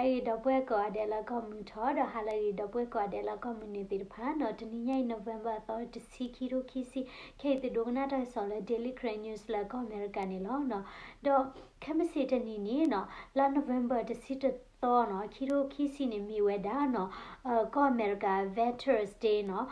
ဟါလၢအဂ့ၤ ဒီပုၢ်ဝဲၢ်ကိးဂၤဒဲးလၢကီၢ်မုၢ်ထီၣ် ဒီးဟါလၢအဂ့ၤ ဒီပုၢ်ဝဲၢ်ကိးဂၤဒဲးလၢကီၢ်မုၢ်နုာ်သ့ၣ်တဖၣ်နီၤ. တနံၤညါအံၤ November သီ တဆံ ခံထိခံဆံ, ခဲအံၤသုဒိကနၣ်တၢ်ကစီၣ်လၢ Daily Karen News လၢကီၢ်အမဲရကၤန့ၣ်လီၤနီၤ. ဒီးခဲမုၢ်ဆ့ၣ်တနံၤန့ၣ်နီၤ လါ November တဆံတသီနီၤ ခံထိခံဆံန့ၣ် မ့ၢ်ဝဲဒၣ်နီၤ ကီၢ်အမဲရကၤ Veterans Day နီၤ.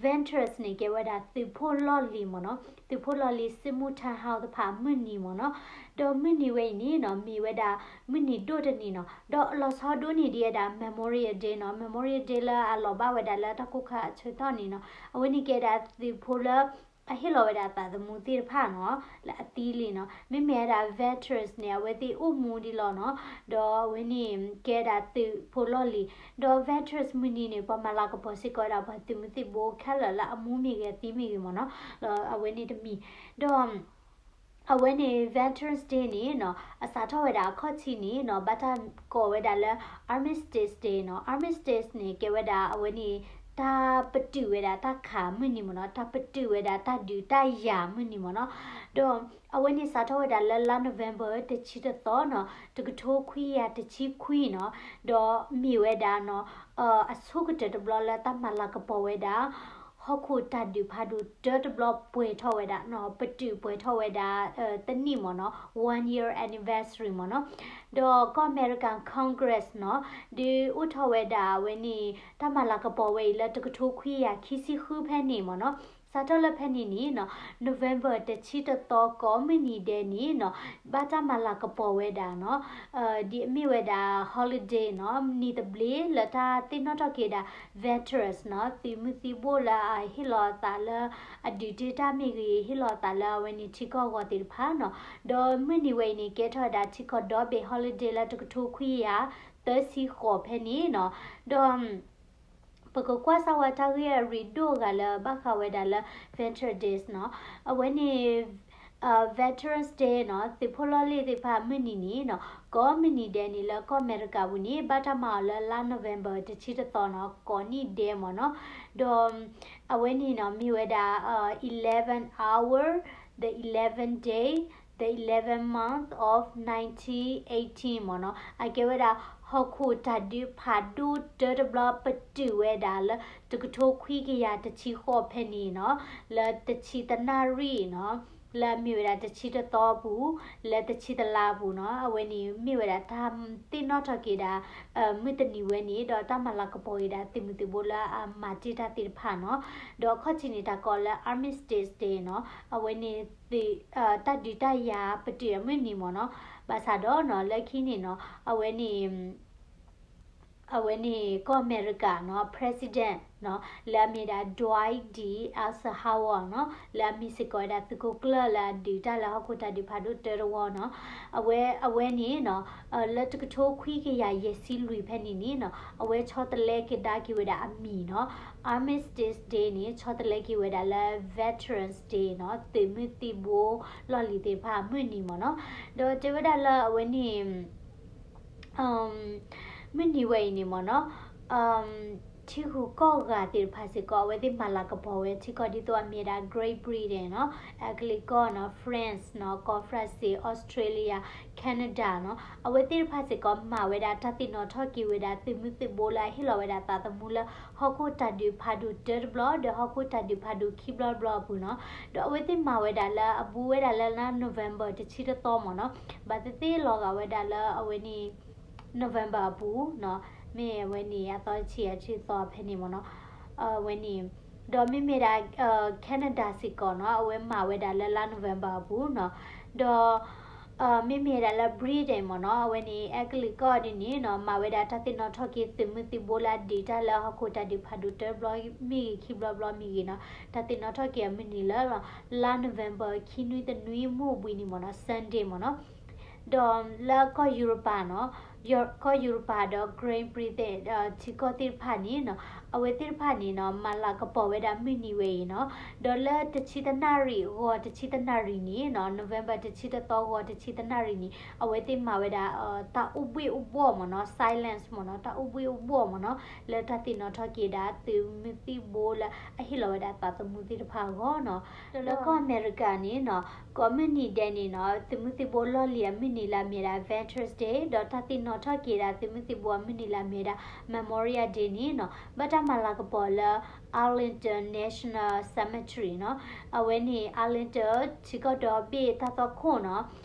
Veterans န့ၣ် ကဲဝဲဒၣ်သုးဖိလီၢ်လံၤမ့ၢ်နီၤ, သုးဖိလီၢ်လံၤ စစ်မှုထမ်းဟောင်း သ့ၣ်တဖၣ်အမုၢ်နံၤမ့ၢ်နီၤ. ဒီးမုၢ်နံၤဝဲအံၤန့ၣ်နီၤ မ့ၢ်ဝဲဒၣ်မုၢ်နံၤဒိၣ်တနံၤနီၤ. ဒီးလီၤဆီဒိၣ်န့ၢ်ဒံးဝဲဒၣ် Memorial Day နီၤ, Memorial Day လၢအလီၤဘၣ်ဝဲဒၣ်လၢတၢ်ကိၢ်ခါအဆၢကတီၢ်န့ၣ်နီၤ, အဝဲန့ၣ်ကဲဒၣ်သုးဖိလၢ အဟ့ၣ်လီၤဝဲဒၣ်သးသမူသ့ၣ်တဖၣ်နီၤ လၢအသံလံနီၤ. မ့မ့ၢ်ဝဲဒၣ် veterans န့ၣ် အဝဲသ့ၣ်အိၣ်မူဒံးလီၤနီၤ. ဒီးအဝဲန့ၣ်ကဲဒၣ်သုးဖိလီၢ်လံၤ, ဒီး veterans မုၢ်နံၤန့ၣ် ပှၤမၤလၤကပီၤစ့ၢ်ကီးဝဲဒၣ်ပှၤသုးမုၢ်သံၣ်ဘိခဲလၢာ်လၢအမူမ့ၢ်ဂ့ၤအသံမ့ၢ်ဂ့ၤမ့ၢ်နီၤ. ဒီးအဝဲန့ၣ်တမံၤ, ဒီး အဝဲန့ၣ် Veterans Day န့ၣ်နီၤ အစးထီၣ်ဝဲဒၣ်အခီၣ်ထံးန့ၣ်နီၤ ဘၣ်တၢ်ကိးဝဲဒၣ်လၢ Armistice Day နီၤ. Armistice န့ၣ် ကဲဝဲဒၣ်အဝဲန့ၣ် တၢ်ပတုာ်ဝဲဒၣ်တၢ်ခးမုၢ်နံၤမ့ၢ်နီၤ, တၢ်ပတုာ်ဝဲဒၣ်တၢ်ဒုးတၢ်ယၤမုၢ်နံၤမ့ၢ်နီၤ. ဒီးအဝဲန့ၣ်စးထီၣ်ဝဲဒၣ်လၢလါ November တဆံတသီနီၤ တကထိခွံကယၤတဆံခွံနီၤ, ဒီးမ့ၢ်ဝဲဒၣ်နီၤ အဆိကတၢၢ်တဘျီလၢတၢ်မၤလၤကပီၤဝဲဒၣ် ဟီၣ်ခိၣ်တၢ်ဒုးဖးဒိၣ်တၢတဘျီပှဲၤထီၣ်ဝဲဒၣ်နီၤ, ပတုာ်ပှဲၤထီၣ်ဝဲဒၣ် တနံၣ်မ့ၢ်နီၤ, one year anniversary မ့ၢ်နီၤ. ဒီးကီၢ်အမဲရကၤ Congress နီၤ ဒုးအိၣ်ထီၣ်ဝဲဒၣ်အဝဲန့ၣ် တၢ်မၤလၤကပီၤဝဲအံၤလၢတကထိခွံကယၤခံဆံဃုဖဲန့ၣ်မ့ၢ်နီၤ. စးထီၣ်လၢဖဲန့ၣ်န့ၣ်နီၤ November တဆံတသီကိးမုၢ်နံၤဒဲးန့ၣ်နီၤ ဘၣ်တၢ်မၤလၤကပီၤဝဲဒၣ်နီၤ ဒ်အမ့ၢ်ဝဲဒၣ် holiday နီၤ, နံၤသဘျ့လၢတၢ်သ့ၣ်နီၣ်ထီၣ်က့ၤဝဲဒၣ် veterans နီၤ, သုးမုၢ်သံၣ်ဘိလၢအဟ့ၣ်လီၤအသးလၢ အဒုးတ့ၢ်တၢ်မ့ၢ်ဂ့ၤ, ဟ့ၣ်လီၤအသးလၢအဝဲန့ၣ်ထံကီၢ်အဂီၢ်သ့ၣ်တဖၣ်နီၤ. ဒီးမုၢ်နံၤဝဲအံၤန့ၣ် ကဲထီၣ်ဝဲဒၣ်ထံကီၢ်ဒီဘ့ၣ် holiday လၢတကထိခွံကယၤသၢဆံဃိးဖဲန့ၣ်နီၤ. ဒီး ပကကွၢ်စၢ်ဝဲတၢ်ဂ့ၢ်အရ့ဒိၣ်အဂၤလၢဘၣ်ဃးဝဲဒၣ်လၢ Veterans Day နီၤ. အဝဲန့ၣ် Veterans Day နီၤ, သုးဖိလီၢ်လံၤသ့ၣ်တဖၣ်အမုၢ်နံၤန့ၣ်နီၤ, ကိးမုၢ်နံၤဒဲးန့ၣ်လၢကီၢ်အမဲရကၤပူၤန့ၣ် ဘၣ်တၢ်မၤအီၤလၢလါ November တဆံတသီနီၤ, ကိးနံၣ်ဒဲးမ့ၢ်နီၤ. ဒီးအဝဲန့ၣ်နီၤ မ့ၢ်ဝဲဒၣ် eleven hour, the eleventh day, the eleventh month of nineteen eighteen မ့ၢ်နီၤ. အကဲဝဲဒၣ် ဟီၣ်ခိၣ်တၢ်ဒုးဖးဒိၣ်တၢတဘျီပတုာ်ဝဲဒၣ်လၢ တကထိခွံကယၤတဆံဃိးဖဲန့ၣ်နီၤ, လၢတဆံတနၣ်ရံၣ်နီၤ, လၢအမ့ၢ်ဝဲဒၣ်တဆံတသီအပူၤ, လၢတဆံတလါအပူၤနီၤ. အဝဲန့ၣ်မ့ၢ်ဝဲဒၣ်တၢ်သ့ၣ်နီၣ်ထီၣ်က့ၤဒၣ် မုၢ်တနံၤဝဲန့ၣ် ဒီးတၢ်မၤလၤကပီၤက့ၤဒၣ်သုးမုၢ်သံၣ်ဘိလၢအမၤတ့ၢ်တၢ်သ့ၣ်တဖၣ်နီၤ. ဒီးအခီၣ်ထံးန့ၣ် တၢ်ကိးလၢ Armistice Day နီၤ, အဝဲန့ၣ် တၢ်ဒုးတၢ်ယၤပတုာ်အမုၢ်နံၤမ့ၢ်နီၤ. ဘၣ်ဆၣ်ဒီးနီၤ လၢခံန့ၣ်နီၤ အဝဲန့ၣ် အဝဲန့ၣ် ကီၢ်အမဲရကၤနီၤ president နီၤ လၢအမ့ၢ်ဒၣ် Dwight D Eisenhower နီၤ လၢအမ့ၢ်စ့ၢ်ကီးဝဲဒၣ်သုးခိၣ်ကျၢၢ် လၢအဒုးတၢ်လၢဟီၣ်ခိၣ်တၢ်ဒုးဖးဒိၣ်တၢတဝီနီၤ. အဝဲ အဝဲန့ၣ်နီၤ လၢတကထိခွံကယၤယဲၢ်ဆံလွံၢ်ဖဲန့ၣ်န့ၣ်နီၤ အဝဲဆီတလဲကဒါက့ၤဝဲဒၣ်အမံၤနီၤ Armistice Day န့ၣ် ဆီတလဲက့ၤဝဲဒၣ်လၢ Veterans Day နီၤ သုးမုၢ်သံၣ်ဘိလီၢ်လံၤသ့ၣ်တဖၣ်အမုၢ်နံၤမ့ၢ်နီၤ. ဒီးတဲဝဲဒၣ်လၢအဝဲန့ၣ် မုၢ်နံၤဝဲအံၤန့ၣ်မ့ၢ်နီၤ ထံဂုၤကီၢ်ဂၤသ့ၣ်တဖၣ်စ့ၢ်ကီး အဝဲသ့ၣ်မၤလၤကပီၤဝဲထံကီၢ်ဒ်သိးအမ့ၢ်ဒၣ် Great Britain နီၤ, အဲကလံးကီၢ်နီၤ, France နီၤ, ကီၢ် France, Australia, Canada နီၤ, အဝဲသ့ၣ်တဖၣ်စ့ၢ်ကီး မၤဝဲဒၣ်တၢ်သ့ၣ်နီၣ်ထီၣ်က့ၤဝဲဒၣ် သုးမုၢ်သံၣ်ဘိလၢအဟ့ၣ်လီၤဝဲဒၣ်သးသမူလၢ ဟီၣ်ခိၣ်တၢ်ဒုးဖးဒိၣ်တၢတဘျီ ဒီးဟီၣ်ခိၣ်တၢ်ဒုးဖးဒိၣ်ခံဘျီတဘျီအပူၤနီၤ. ဒီးအဝဲသ့ၣ်မၤဝဲဒၣ်လၢအဘူးဝဲဒၣ်လၢလါ November တဆံတသီမ့ၢ်နီၤ, ဘၣ်သ့ၣ်သ့ၣ်လီၤဂာ်ဝဲဒၣ်လၢအဝဲန့ၣ် November အပူၤနီၤ, မ့ၢ်အဝဲန့ၣ် အသီတဆံယၤတဆံသီဖဲန့ၣ်မ့ၢ်နီၤ, အဝဲန့ၣ်, ဒီးမ့မ့ၢ်ဒၣ် Canada စ့ၢ်ကီးနီၤ, အဝဲမၤဝဲဒၣ်လၢလါ November အပူၤနီၤ, ဒီး မ့မ့ၢ်ဒၣ်လၢ Britain မ့ၢ်နီၤ, အဝဲန့ၣ် အဲကလံးကီၢ်ဒ်န့ၣ်နီၤ, မၤဝဲဒၣ်တၢ်သ့ၣ်နီၣ်ထီၣ်က့ၤသုးမုၢ်သံၣ်ဘိလၢအဒုးတၢ်လၢဟီၣ်ခိၣ်တၢ်ဒုးဖးဒိၣ်တၢတဘျီမ့ၢ်ဂ့ၤ ခံဘျီတဘျီမ့ၢ်ဂ့ၤနီၤ, တၢ်သ့ၣ်နီၣ်ထီၣ်က့ၤအမုၢ်နံၤလၢ လါ November ခံနွံတနွံမုၢ်ဘှံးနံၤမ့ၢ်နီၤ, Sunday မ့ၢ်နီၤ. ဒီးလၢကီၢ်ယူရပၤနီၤ, ကီၢ်ယူရပၤဒီး Great Britain ထံကီၢ်သ့ၣ်တဖၣ်န့ၣ်နီၤ, အဝဲသ့ၣ်တဖၣ်န့ၣ်နီၤ မၤလၤကပီၤဝဲဒၣ်မုၢ်နံၤဝဲအံၤနီၤ, ဒီးလၢတဆံတနၣ်ရံၣ် ဂီၤတဆံတနၣ်ရံၣ်န့ၣ်နီၤ, November တဆံတသီ ဂီၤတဆံတနၣ်ရံၣ်န့ၣ် အဝဲသ့ၣ်မၤဝဲဒၣ် တၢ်အိၣ်ဘှ့ၣ်အိၣ်ဘှီၣ်မ့ၢ်နီၤ, silence မ့ၢ်နီၤ, တၢ်အိၣ်ဘှ့ၣ်အိၣ်ဘှီၣ်မ့ၢ်နီၤ, လၢတၢ်သ့ၣ်နီၣ်ထီၣ်က့ၤဒၣ်သုးမုၢ်သံၣ်ဘိလၢအဟ့ၣ်လီၤဝဲဒၣ်သးသမူသ့ၣ်တဖၣ်အဂီၢ်နီၤ. ဒီးလၢကီၢ်အမဲရကၤန့ၣ်နီၤ, ကိးမုၢ်နံၤဒဲးန့ၣ်နီၤ, သုးမုၢ်သံၣ်ဘိလီၢ်လံၤအမုၢ်နံၤလၢအမ့ၢ်ဒၣ် Veterans Day ဒီးတၢ်သ့ၣ် ထီၣ်က့ၤဒၣ်သုးမုၢ်သံၣ်ဘိအမုၢ်နံၤလၢအမ့ၢ်ဝဲဒၣ် Memorial Day န့ၣ်နီၤ ဘၣ်တၢ်မၤလၤကပီၤလၢ Arlington National Cemetery နီၤ. အဝဲန့ၣ် Arlington ထံကီၢ်ဒီဘ့ၣ်တၢ်သွၣ်ခိၣ်နီၤ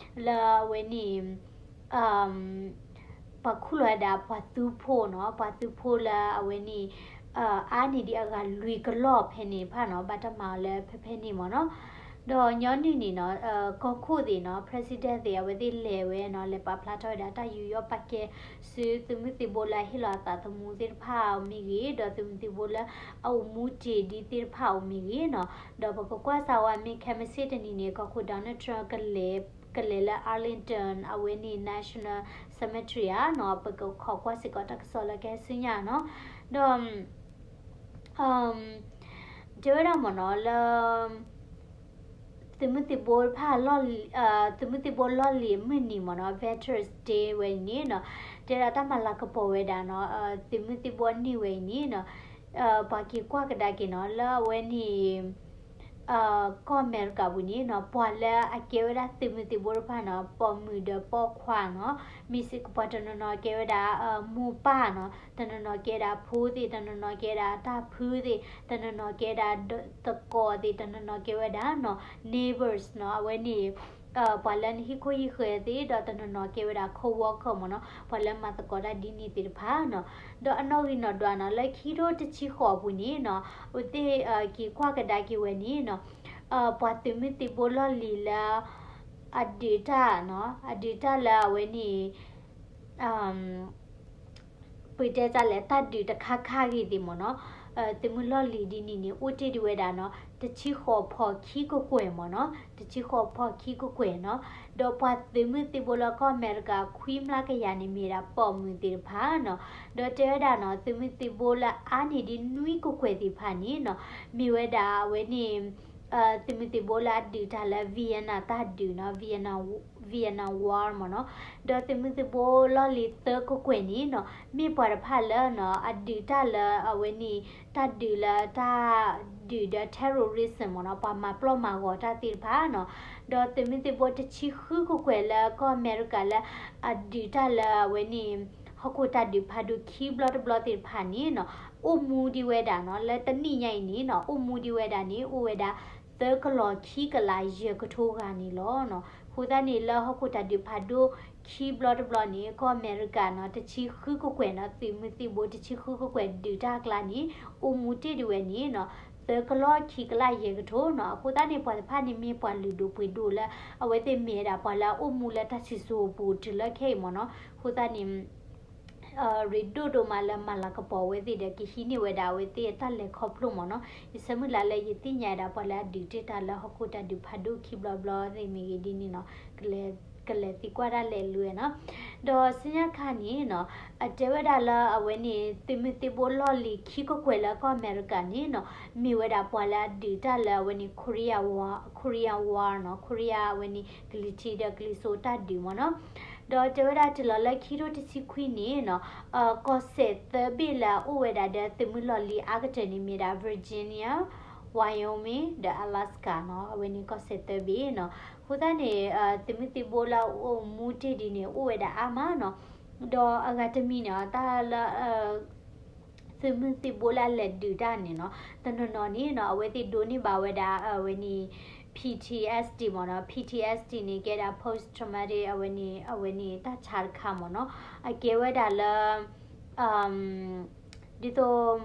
လၢအဝဲန့ၣ် ပှၤခူၣ်လီၤဝဲဒၣ်ပှၤသုးဖိနီၤ, ပှၤသုးဖိလၢအဝဲန့ၣ် အါန့ၢ်ဒံးအဂၤလွံၢ်ကလီၢ်ဖဲန့ၣ်တဖၣ်နီၤ, ဘၣ်တၢ်မၤအီၤလၢဖဲဖဲန့ၣ်မ့ၢ်နီၤ. ဒီးညီနုၢ်န့ၣ်နီၤ ကီၢ်ခိၣ်သ့ၣ်နီၤ president သ့ၣ် အဝဲသ့ၣ်လဲၤဝဲနီၤ လဲၤပာ်ဖျါထီၣ်ဝဲဒၣ်တၢ်ယူးယီၣ်ပာ်ကဲဆူသုးမုၢ်သံၣ်ဘိလၢအဟ့ၣ်လီၤအသးသမူသ့ၣ်တဖၣ်အီၤမ့ၢ်ဂ့ၤ, ဒီးသုးမုၢ်သံၣ်ဘိလၢအအိၣ်မူတ့ၢ်ဒံးသ့ၣ်တဖၣ်အီၤမ့ၢ်ဂ့ၤနီၤ. ဒီးပကကွၢ်စၢၤဝဲမ့ၢ်ခဲမုၢ်ဆ့ၣ်တနံၤန့ၣ် ကီၢ်ခိၣ် Donald Trump ကလဲၤ ကလဲၤလၢ Arlington အဝဲန့ၣ် National Cemetery ဧါနီၤ, ပကခိးကွၢ်စ့ၢ်ကီးတၢ်ကစီၣ်လၢကဟဲဆူညါနီၤ. ဒီး တဲဝဲဒၣ်မ့ၢ်နီၤ လၢ သုးမုၢ်သံၣ်ဘိတဖၣ် သုးမုၢ်သံၣ်ဘိလီၢ်လံၤအမုၢ်နံၤမ့ၢ်နီၤ Veterans Day ဝဲအံၤန့ၣ်နီၤ, တဲဒၣ်တၢ်မၤလၤကပီၤဝဲဒၣ်နီၤ သုးမုၢ်သံၣ်ဘိအနံၣ်ဝဲအံၤန့ၣ်နီၤ, ပှၤက့ၤကွၢ်ကဒါက့ၤနီၤ လၢအဝဲန့ၣ် ကီၢ်အမဲရကၤပူၤန့ၣ်နီၤ ပှၤလၢအကဲဝဲဒၣ်သုးမုၢ်သံၣ်ဘိတဖၣ်နီၤ ပိာ်မုၣ်ဒီးပိာ်ခွါနီၤ, မ့ၢ်စ့ၢ်ကီးပှၤတနီၤနီၤကဲဝဲဒၣ် မိၢ်ပၢ်နီၤ, တနီၤနီၤကဲဒၣ်ဖိသ့ၣ်, တနီၤနီၤကဲဒၣ်တၢ်ဖုသ့ၣ်, တနီၤနီၤကဲဒၣ်သကိးသ့ၣ်, တနီၤနီၤကဲဝဲဒၣ်နီၤ neighbors နီၤ, အဝဲန့ၣ် ပှၤလၢနဟံၣ်ခိၣ်ဟံၣ်ဃၢၤသ့ၣ်, ဒီးတနီၤနီၤကဲဝဲဒၣ် coworker မ့ၢ်နီၤ, ပှၤလၢမၤသကိးတၢ်ဒ်န့ၣ်သ့ၣ်တဖၣ်နီၤ. ဒီးအနီၣ်ဂံၢ်နီၣ်ဒွးနီၤ လၢခံထိတဆံဃိးအပူၤန့ၣ်နီၤ အဝဲသ့ၣ်က့ၤကွၢ်ကဒါက့ၤဝဲန့ၣ်နီၤ ပှၤသုးမုၢ်သံၣ်ဘိလီၢ်လံၤလၢ အဒုးတၢ်နီၤ, အဒုးတၢ်လၢအဝဲန့ၣ် ပတဲတၢ်လဲၣ် တၢ်ဒုးတခါခါဂ့ၤသ့ၣ်မ့ၢ်နီၤ, သုးမုၢ်လီၢ်လံၤဒ်န့ၣ်န့ၣ် အိၣ်တ့ၢ်ဒံးဝဲဒၣ်နီၤ တဆံဃိးဖီခံကကွဲၢ်မ့ၢ်နီၤ, တဆံဃိးဖီခံကကွဲၢ်နီၤ. ဒီးပှၤသုးမုၢ်သံၣ်ဘိလၢကီၢ်အမဲရကၤခွံမျးကယၤန့ၣ် မ့ၢ်ဒၣ်ပိာ်မုၣ်သ့ၣ်တဖၣ်နီၤ. ဒီးတဲဝဲဒၣ်နီၤ သုးမုၢ်သံၣ်ဘိလၢအါန့ၢ်ဒ်နွံကကွဲၢ်သ့ၣ်တဖၣ်န့ၣ်နီၤ မ့ၢ်ဝဲဒၣ်အဝဲန့ၣ် သုးမုၢ်သံၣ်ဘိလၢအဒုးတၢ်လၢ Vietnam တၢ်ဒုးနီၤ, Vietnam Vietnam War မ့ၢ်နီၤ. ဒီးသုးမုၢ်သံၣ်ဘိလီၢ်လံၤသၢကကွဲၢ်န့ၣ်နီၤ မ့ၢ်ပှၤတဖၣ်လၢနီၤ အဒုးတၢ်လၢအဝဲန့ၣ် တၢ်ဒုးလၢတၢ်ဒုးဒီး terrorism မ့ၢ်နီၤ, ပှၤမၤပျီၢ်မၤဂီၤတၢ်သ့ၣ်တဖၣ်နီၤ. ဒီးသုးမုၢ်သံၣ်ဘိတဆံဃုကကွဲၢ်လၢကီၢ်အမဲရကၤလၢ အဒုးတၢ်လၢအဝဲန့ၣ် ဟီၣ်ခိၣ်တၢ်ဒုးဖးဒိၣ်ခံဘျီတဘျီသ့ၣ်တဖၣ်န့ၣ်နီၤ အိၣ်မူဒံးဝဲဒၣ်နီၤ လၢတနံၣ်ညါအံၤန့ၣ်နီၤ အိၣ်မူဒံးဝဲဒၣ်န့ၣ် အိၣ်ဝဲဒၣ် သၢကလီၤခံကလးယဲၢ်ကထိဂၤန့ၣ်လီၤနီၤ. အဃိသတးန့ၣ် လၢဟီၣ်ခိၣ်တၢ်ဒုးဖးဒိၣ်ခံဘျီတဘျီန့ၣ် ကီၢ်အမဲရကၤနီၤ တဆံဃုကကွဲၢ်နီၤ သုးမုၢ်သံၣ်ဘိတဆံဃုကကွဲၢ်ဒုးတၢ်အကျါန့ၣ် အိၣ်မူတ့ၢ်ဒံးဝဲန့ၣ်နီၤ သၢကလီၤခံကလးယဲၢ်ကထိနီၤ. အဃိသတးန့ၣ် ပှၤတဖၣ်န့ၣ်မ့ၢ်ပှၤလုၢ်ဒိၣ်ပှ့ၤဒိၣ်လၢ အဝဲသ့ၣ်မ့ၢ်ဝဲဒၣ်ပှၤလၢအအိၣ်မူလၢတၢ်စံၣ်စိၤပူၤတုၤလၢခဲအံၤမ့ၢ်နီၤ. အဃိသတးန့ၣ် ရ့ဒိၣ်ဒိၣ်မးလၢမၤလၤကပီၤအဝဲသ့ၣ်ဒီး ကဟံးန့ၢ်ဝဲဒၣ်အဝဲသ့ၣ်အတၢ်လဲၤခီဖျိမ့ၢ်နီၤ. ယဆၢမုၢ်လၢ်လၢယသ့ၣ်ညါဝဲဒၣ်ပှၤလၢအဒုးတ့ၢ်တၢ်လၢဟီၣ်ခိၣ်တၢ်ဒုးဖးဒိၣ်ခံဘျီဘျီသ့ၣ်မ့ၢ်ဂ့ၤဒ်န့ၣ်နီၤ, ကလဲၤသံကွၢ်တၢ်လဲၤလၢဝဲနီၤ. ဒီးဆူညါခါန့ၣ်နီၤ အတဲဝဲဒၣ်လၢအဝဲန့ၣ် သုးမုၢ်သံၣ်ဘိလီၢ်လံၤခံကကွဲၢ်လၢကီၢ်အမဲရကၤန့ၣ်နီၤ မ့ၢ်ဝဲဒၣ်ပှၤလၢအဒုးတၢ်လၢအဝဲန့ၣ် Korea War, Korea War နီၤ, Korea အဝဲန့ၣ် ကလံၤထံးဒီးကလံၤစိးတၢ်ဒုးမ့ၢ်နီၤ. ဒီးတဲဝဲဒၣ်တုၤလီၤလၢခံထိတဆံခွံန့ၣ်နီၤ ကီၢ်စဲၣ်သၢဘ့ၣ်လၢအအိၣ်ဝဲဒၣ်ဒီးသုးမုၢ်လီၢ်လံၤအါကတၢၢ်န့ၣ်မ့ၢ်ဒၣ် Virginia, Wyoming ဒီး Alaska နီၤ, အဝဲန့ၣ်ကီၢ်စဲၣ်သၢဘ့ၣ်နီၤ. အဃိသတးန့ၣ် သုးမုၢ်သံၣ်ဘိလၢအအိၣ်မူတ့ၢ်ဒ်န့ၣ် အိၣ်ဝဲဒၣ်အါမးနီၤ. ဒီးအဂၤတမံၤန့ၣ် တၢ်လၢ သုးမုၢ်သံၣ်ဘိလၢအလဲၤဒုးတၢ်န့ၣ်နီၤ, တနီၤနီၤန့ၣ်နီၤ အဝဲသ့ၣ်ဒိးန့ၢ်ဘၣ်ဝဲဒၣ် အဝဲန့ၣ် P T S D မ့ၢ်နီၤ, P T S D န့ၣ် ကဲဒၣ် post traumatic အဝဲန့ၣ် အဝဲန့ၣ်တၢ်ဆါတခါမ့ၢ်နီၤ, အကဲဝဲဒၣ်လၢ ဒ်သိး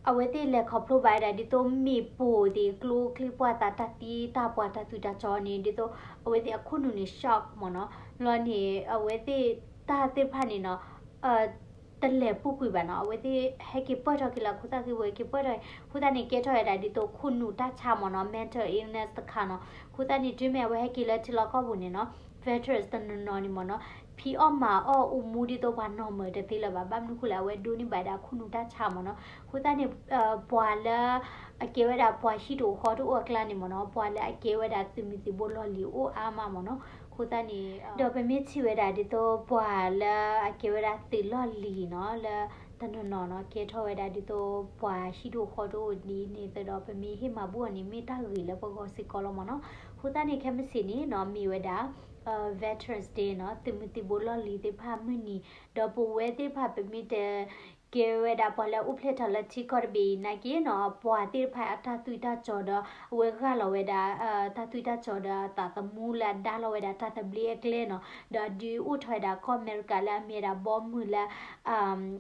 အဝဲသ့ၣ်လဲၤခီဖျိဘၣ်ဝဲဒၣ် ဒ်သိးမ့ၣ်ပိၢ်သ့ၣ် ကျိချံပှၢ်သး တၢ်သံတၢ်ပှၢ်တၢ်သူတၢ်စီန့ၣ် ဒ်သိး အဝဲသ့ၣ်အခိၣ်နူာ်န့ၣ် shock မ့ၢ်နီၤ, လီၤန့ၣ် အဝဲသ့ၣ်တၢ်သ့ၣ်တဖၣ်န့ၣ်နီၤ တလဲၤပူၤကွံာ်ဘၣ်နီၤ, အဝဲသ့ၣ်ဟဲက့ၤပၢၢ်ထီၣ်က့ၤလၢ ခိၣ်သၣ်ဃံဝဲက့ၤပၢၢ်ထီၣ် အဃိသတးန့ၣ် ကဲထီၣ်ဝဲဒၣ်ဒ်သိးခိၣ်နူာ်တၢ်ဆါမ့ၢ်နီၤ, mental illness တခါနီၤ, အဃိသတးန့ၣ် တုၤမ့ၢ်အဝဲဟဲက့ၤလၢထံလီၢ်ကီၢ်ပူၤန့ၣ်နီၤ veterans တနီၤနီၤန့ၣ်မ့ၢ်နီၤ ဖံးအီၣ်မၤအီၣ်အိၣ်မူဒ်သိးပှၤနီၢ်မၢၢ်တသ့လၢၤဘၣ်, ဘၣ်မနုၤဃိလဲၣ် အဝဲဒိးန့ၢ်ဘၣ်ဒၣ်ခိၣ်နူာ်တၢ်ဆါမ့ၢ်နီၤ, အဃိသတးန့ၣ် ပှၤလၢ အကဲဝဲဒၣ်ပှၤဟံၣ်တအိၣ်ဃီတအိၣ်အကျါန့ၣ်မ့ၢ်နီၤ, ပှၤလၢအကဲဝဲဒၣ်သုးမုၢ်သံၣ်ဘိလီၢ်လံၤအိၣ်အါမးမ့ၢ်နီၤ, အဃိသတးန့ၣ် ဒီးပမ့ၢ်ထံၣ်ဝဲဒၣ်ဒ်သိးပှၤလၢအကဲဝဲဒၣ်သုးလီၢ်လံၤနီၤ, လၢတနီၤနီၤနီၤ ကဲထီၣ်ဝဲဒၣ်ဒ်သိးပှၤဟံၣ်တအိၣ်ဃီတအိၣ်ဒ်န့ၣ်သတးဒီး ပမ့ၢ်ဟ့ၣ်မၤဘူၣ်အီၤန့ၣ် မ့ၢ်တၢ်ဂ့ၤလၢပဂီၢ်စ့ၢ်ကီးလီၤမ့ၢ်နီၤ, အဃိသတးန့ၣ် ခဲမုၢ်ဆ့ၣ်န့ၣ်နီၤ မ့ၢ်ဝဲဒၣ် Veterans Day နီၤ, သုးမုၢ်သံၣ်ဘိလီၢ်လံၤသ့ၣ်တဖၣ်မုၢ်နံၤ, ဒီးပဝဲသ့ၣ်တဖၣ်ပမ့ၢ်တကဲဝဲဒၣ်ပှၤလၢအအိၣ်ဖျဲၣ်ထီၣ်လၢထံကီၢ်တဘ့ၣ်အံၤနာ်က့နီၤ, ပှၤသ့ၣ်တဖၣ်အတၢ်သွံၣ်တၢ်စီၤဒီး အဝဲဂၢ်လီၤဝဲဒၣ် တၢ်သွံၣ်တၢ်စီၤဒီးအသးသမူလၢအဒါလီၤဝဲဒၣ်တၢ်သဘျ့အကျဲနီၤ, ဒီးဒုးအိၣ်ထီၣ်ဝဲဒၣ်ကီၢ်အမဲရကၤလၢအမ့ၢ်ဝဲဒၣ်ဘီမုၢ်လၢ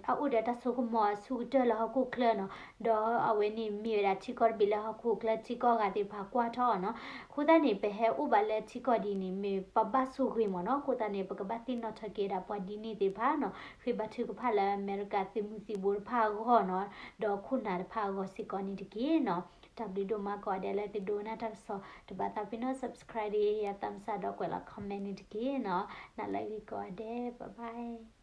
အအိၣ်ဒီးတၢ်စိကမီၤအဆူၣ်ကတၢၢ်လၢဟီၣ်ခိၣ်ချၢနီၤ, ဒီးအဝဲန့ၣ်မ့ၢ်ဝဲဒၣ်ထံကီၢ်တဘ့ၣ်လၢဟီၣ်ခိၣ်ချၢထံကီၢ်အဂၤသ့ၣ်တဖၣ်ကွၢ်ထီၣ်အီၤနီၤ. အဃိသတးန့ၣ် ပဟဲအိၣ်ဘၣ်လၢထံကီၢ်ဒ်န့ၣ် မ့ၢ်ပဘၣ်ဆိၣ်ဂ့ၤမ့ၢ်နီၤ. အဃိသတးန့ၣ် ပကဘၣ်သ့ၣ်နီၣ်ထီၣ်က့ၤဒၣ်ပှၤဒ်န့ၣ်သ့ၣ်တဖၣ်နီၤ, ဃ့ဘါထုကဖၣ်လၢအမဲရကၤသုးမုၢ်သံၣ်ဘိတဖၣ်အဂီၢ်နီၤ, ဒီးခိၣ်နၢ်တဖၣ်အဂီၢ်စ့ၢ်ကီးန့ၣ်တက့ၢ်နီၤ. တၢ်ဘျုးဒိၣ်မးကိးဂၤဒဲးလၢသုဒိကနၣ်တၢ်ကစီၣ်, တဘၣ်သးပ့ၤနီၣ် subscribe ဒ်ယၤသးမစၢ်ဒီးကွဲးလီၤ comment န့ၣ်တက့ၢ်နီၤ. နၤလၢအဂ့ၤကိးဂၤဒဲး, bye bye.